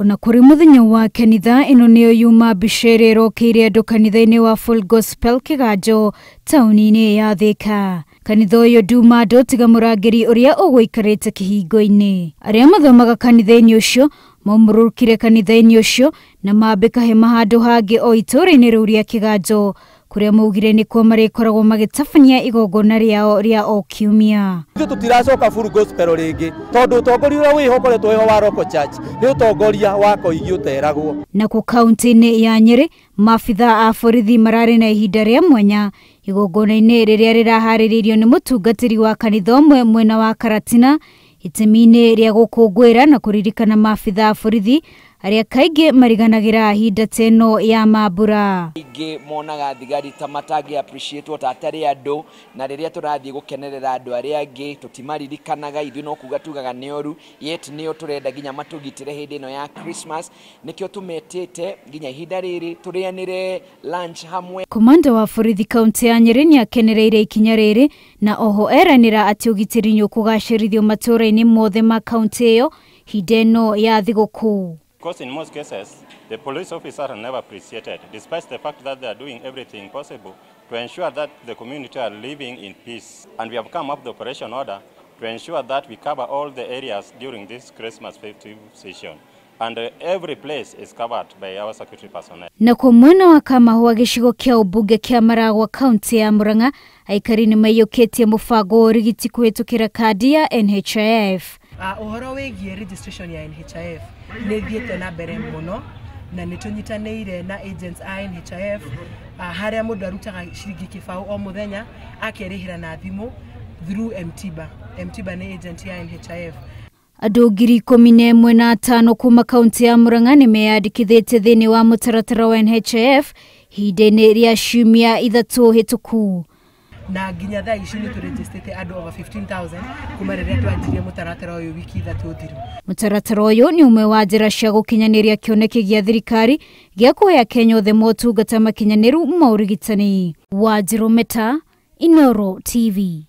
Ona kũrĩ mũthenya wa kanitha ĩno nĩyo yuma mbica ĩrĩa ĩrokeire andũ kanitha-inĩ wa Full Gospel Kĩganjo taũni-inĩ ya Thika. Kanitha ũyũ nduma andũ tiga mũrangĩri ũrĩa ũgũikarĩte kĩhingo-inĩ. Arĩa mathomaga kanitha-inĩ ũcio maumũrũkire kanitha-inĩ ũcio na mambĩka hema handũ hangĩ o itũũra-inĩ rĩu rĩa Kĩganjo kũrĩa maugire nĩkuo marĩkoragwo magĩtabania igongona rĩao rĩa o kiumia. Ithuĩ tũtiracoka Full Gospel rĩngĩ tondũ ũtongoria ũrĩa wĩho ũkoretwo wĩho wa Local Church nĩ ũtongoria wa koigi ũteragwo. Nakuo kaunti-inĩ ya Nyĩrĩ maabithaa a borithi mararĩ na ihinda rĩa mwanya igongona-inĩ rĩrĩa rĩraharĩrĩirio nĩ mũtungatĩri wa kanitha ũmwe mwena wa Karatina itemi-inĩ rĩa gũkũngũĩra na kũririkana maabithaa a borithi arĩa kaingĩ mariganagĩra hinda ta ĩno ya mambura. Aingĩ monaga thigari ta matangĩ appreciate ta atarĩ andũ, na rĩrĩa tũrathiĩ gũkenerera andũ arĩa angĩ tũtimaririkanaga, ithuĩ no kuga tugaga nĩ oru, yet nĩo tũrenda nginya matũgitĩre hĩndĩ ĩno ya Christmas, nĩkĩo tũmetĩte nginya ihinda rĩrĩ tũrĩanĩre lunch hamwe. Komanda wa borithi kaunti ya Nyĩrĩ nĩakenereire ikinya rĩrĩ na oho eranĩra atĩ ũgitĩri nĩũkũgacĩrithio matũũra-inĩ mothe ma kaunti ĩyo hinda ĩno ya thigũkũ. Because in most cases, the police officers are never appreciated, despite the fact that they are doing everything possible to ensure that the community are living in peace. And we have come up with the operation order to ensure that we cover all the areas during this Christmas festive season. And every place is covered by our security personnel. Na kwa mwena wa Kamahua gĩcigo kĩa ũmbunge kĩa Maragwa kaunti ya Murang'a aikari nĩ maiyũkĩtie mũbango wa ũrigiti kũhĩtũkĩra kandi ya NHIF. Ũhoro wĩgiĩ registration ya NHIF nĩ thiĩte na mbere mũno na nĩ tũnyitanĩire na agents a NHIF, harĩa mũndũ arutaga ciringi kĩbaũ o mũthenya akerĩhĩra na thimũ through M-Tiba. M-Tiba nĩ agent ya NHIF. Andũ 11,005 kuma kaunti ya Murang'a nĩ meyandĩkithĩtie thĩinĩ wa mũtaratara wa NHIF ihinda-inĩ rĩa ciumia 3 hĩtũku. Na nginya thaa ici nĩ tũrĩnjĩstĩte andũ over 15,000 kuma rĩrĩa twanjirie mũtaratara ũyũ wiki 3 thiru. Mũtaratara ũyũ nĩ ũmwe wa njĩra cia gũkinyanĩria kĩoneki gĩa thirikari gĩa kũhe Akenya othe motungata makinyanĩru ma ũrigitani. Wanjirũ Meta, Inooro TV.